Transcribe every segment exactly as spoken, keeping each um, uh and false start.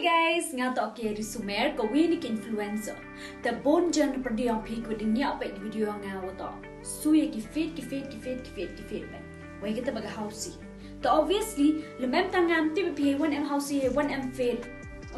Guys, nga toh Keri Sumer, ka wi na ki influencer. Te bun jan pyrdi ong phi ko ding ïa peit video nga wa toh. Shu ïa ki feed, ki feed, ki feed, ki feed, ki feed. Wei kita ba ka housie. Te obviously, lem em tang ngam tip phi wan em housie, wan em feed.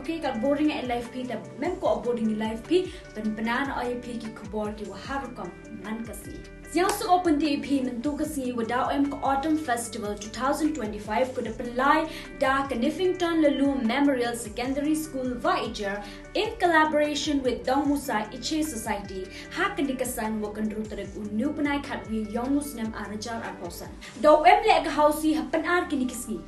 Okay, ka boring ïa life phi te mem ko boring life phi, pynpaw na ïa phi ki khubor ki wa har rukom man ka sngi. Sngewsuk open te phi mynta ka sngi wa daw em ka Autumn Festival twenty twenty-five ko da pynlai da ka Niphington Lalu Memorial Secondary School Vaijer in collaboration with Dong Musa Iche Society ha ka dei ka san wa kynru tarik u Nupnai Khatwi yong u snem ar hajar arphew san. Daw em leh ka housie ha pyn ar kini ki sngi.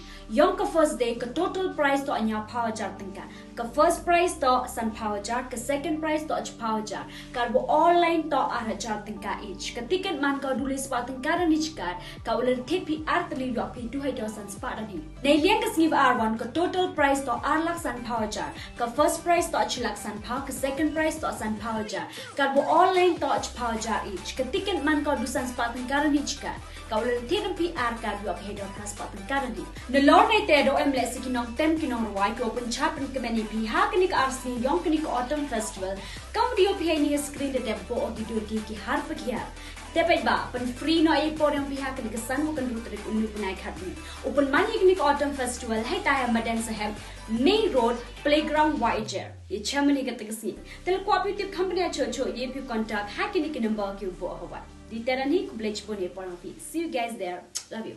Yong ka first day ka total prize toh hynñiewphew hajar tyngka. Ka first prize toh sanphew hajar, ka second prize toh chiphew hajar. Ka wa online toh ar hajar tyngka each. Ka ticket man ka du lai spah tyngka rangi chikar. Ka wa lynti phi ar tylli ïoh phi du hajar san spah rangi. Nei liang ka sngi wa ar wan ka total prize toh ar lak sanphew hajar. Ka first prize toh chi lak sanphew, ka second prize toh sanphew hajar. Ka wa online toh chiphew hajar each. Ka ticket man ka du san spah tyngka rangi chikar. Ka wa lynti phi ar ka ïoh phi hajar phra spah tyngka rangi. Nalor nei te daw em leh sa ki nongtem ki nongrwai ki wa pynchap pynkmen ïa phi ha kani ka ar sngi yong kani ka Autumn Festival. Kam dei ïoh phi ha ini ka screen da dep bo o ki dur ki ki har pa ki har. Te peit ba pyn free noh ïa por yong phi ha kani ka san wa kynru tarik u Nupnai Khatwi. U pynman ïa kani ka Autumn Festival hei ta ha Madan Saheb, Main Road, Playground Vaijer. Ïa chem mani ka te ka sngi. Te lada kwah phi tip company a cho cho ïa phi contact ha kini ki number ki u bo ha wa. Di te rangi, khublei chibun ïa por yong phi. See you guys there. Love you.